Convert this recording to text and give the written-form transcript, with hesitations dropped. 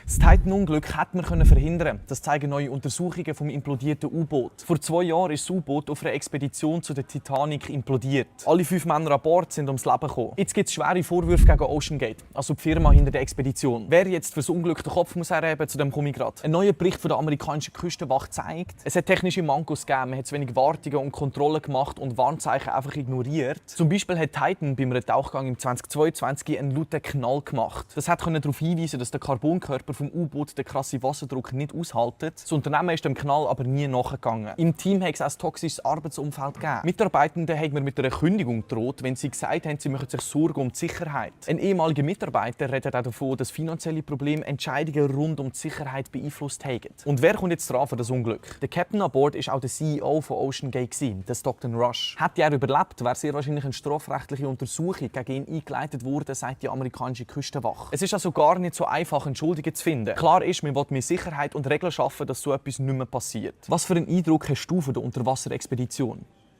Das Titan-Unglück hätte man verhindern. Das zeigen neue Untersuchungen vom implodierten U-Boot. Vor 2 Jahren ist das U-Boot auf einer Expedition zu der Titanic implodiert. Alle 5 Männer an Bord sind ums Leben gekommen. Jetzt gibt es schwere Vorwürfe gegen OceanGate, also die Firma hinter der Expedition. Wer jetzt für das Unglück den Kopf muss herheben, zu dem komme ich gerade. Ein neuer Bericht von der amerikanischen Küstenwache zeigt, es hat technische Mankos gegeben, man hat zu wenig Wartungen und Kontrollen gemacht und Warnzeichen einfach ignoriert. Zum Beispiel hat Titan bei einem Tauchgang im 2022 einen lauten Knall gemacht. Das konnte darauf hinweisen, dass der Carbonkörper vom U-Boot den krassen Wasserdruck nicht aushalten. Das Unternehmen ist dem Knall aber nie nachgegangen. Im Team hat es auch ein toxisches Arbeitsumfeld gegeben. Mitarbeitenden haben mir mit einer Kündigung gedroht, wenn sie gesagt haben, sie machen sich Sorgen um die Sicherheit. Ein ehemaliger Mitarbeiter redet auch davon, dass finanzielle Probleme Entscheidungen rund um die Sicherheit beeinflusst haben. Und wer kommt jetzt dran für das Unglück? Der Captain an Bord war auch der CEO von OceanGate, der Stockton Rush. Hätte er überlebt, wäre sehr wahrscheinlich eine strafrechtliche Untersuchung gegen ihn eingeleitet worden, sagt die amerikanische Küstenwache. Es ist also gar nicht so einfach, einen Schuldigen zu finden. Klar ist, man will mehr Sicherheit und Regeln schaffen, dass so etwas nicht mehr passiert. Was für einen Eindruck hast du von der Unterwasserexpedition?